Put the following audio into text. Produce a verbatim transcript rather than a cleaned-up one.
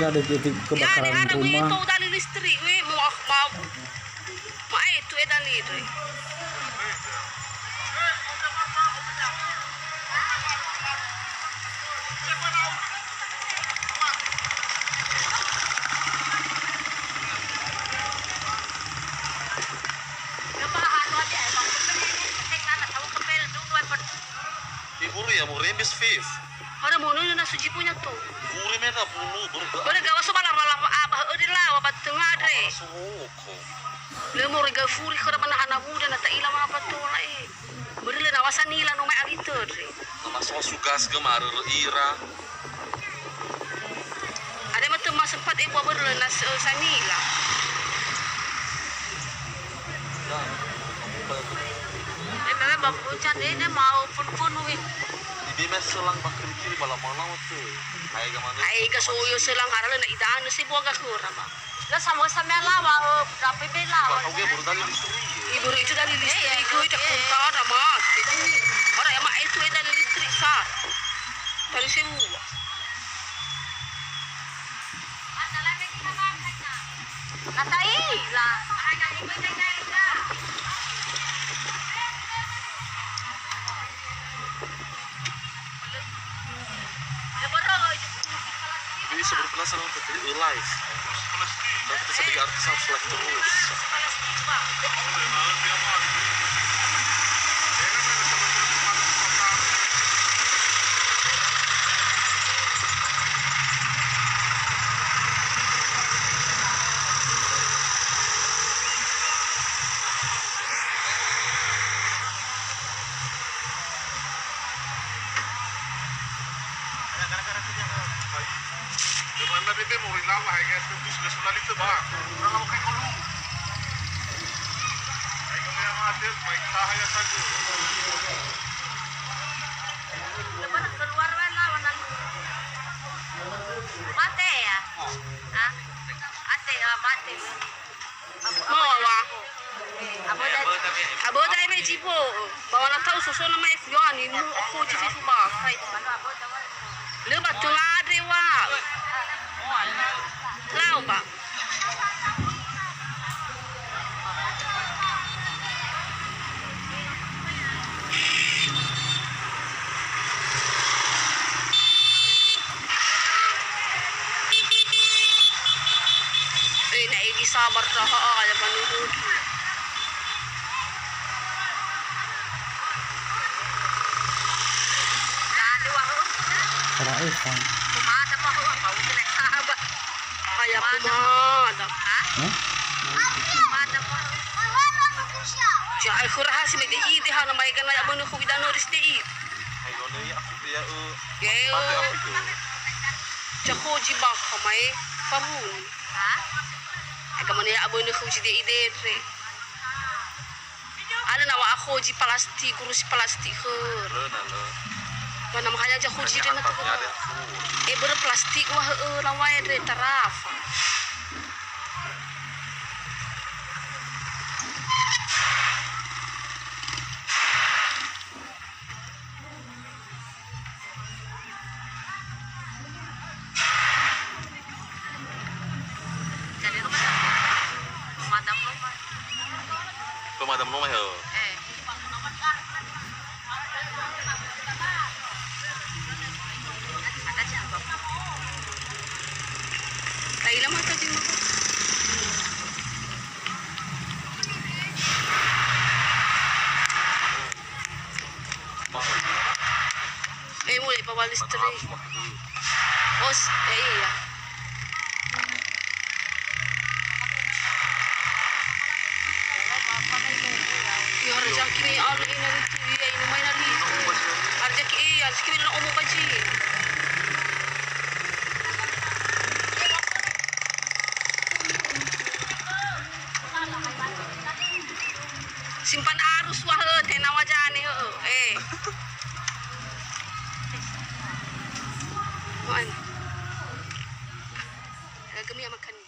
Ada titik kebakaran rumah. Itu dali listrik, weh, mau, mau. Ma'e tu e dali re. Iburu ya, mu rembes fif. Ada mono na suci punya tu. Buri mena bulu, buri ga. Buri ga waso bala bala apa, eh, di lawa ba tengah dre. Waso woko. Le mo rega furi khara mana hana muda na ta'ila ma apa tola, eh. Buri le na wasa nila no mai ali tedre. Na maso sugas ga marere ira. Ada ma tema sempat, eh, buat buri le na se-, sanila. Eme ba pucan ene mau funu-funu, eh. Ibe me selang ba kiri-kiri bala malam tu. Hai ga mana? Hai ga soyo selang harale na idane si buah ga kura, ba. La sama-sama lawa, eh, berapa be lawa? Kau ge baru tadi listrik. Ibu itu dari listrik, eh, itu kunta ada mati. Orang yang mak itu dari listrik sa. Dari semua. Jadi, sebelum penasaran, kita live. Kalau kita sebagai artis harus live terus. Depan tadi dia mau lawa, hai guys, terus dia sudah itu, Bang. Udah lawa kayak kolu. Hai, kamu yang ada, main tahan ya saja. Mate ya? Hah? Ate ya, mate. Moa wa. Aboda eme jibo. Ba wana tau sosona mai fuyoani mu oku ji fifu ba. Hai. Le ba tengah dre wa. Lau ba. Eh, na egi sabar taha, ya, menurut. Kara Evan. Aya kumada. Hah? Kumada. Ja, ai khura hasi me de ide hana mai kana ya mene khu idano ris de i. Ai gone ya aku ya, eh. Ya, eh. Mate aku itu. Ja khoji bakha mai paruni. Hah? Ai kamane ya mene khu ji de ide re. Ala na wa'akhoji plastik, gurusi plastik khöra. Lö na lö. Ba na mahaya ja khoji re na to. Eh, börö plastik wa, he'e, lawae re tarafa. Jadi rumah, pemadam rumah. Pemadam rumah ya? Eh. Ada siapa? Kaila mata di rumah. Eh, mulai bawa listrik. Os, eh, iya. Ya, rezeki ni, Allah, ini itu, iya, ini main hari itu. Rezeki, iya, rezeki ni, nak umur baji. Simpan arus wa, he'e, tenang wajane, he'e. Eh. Wan. Gagem ya makan ni.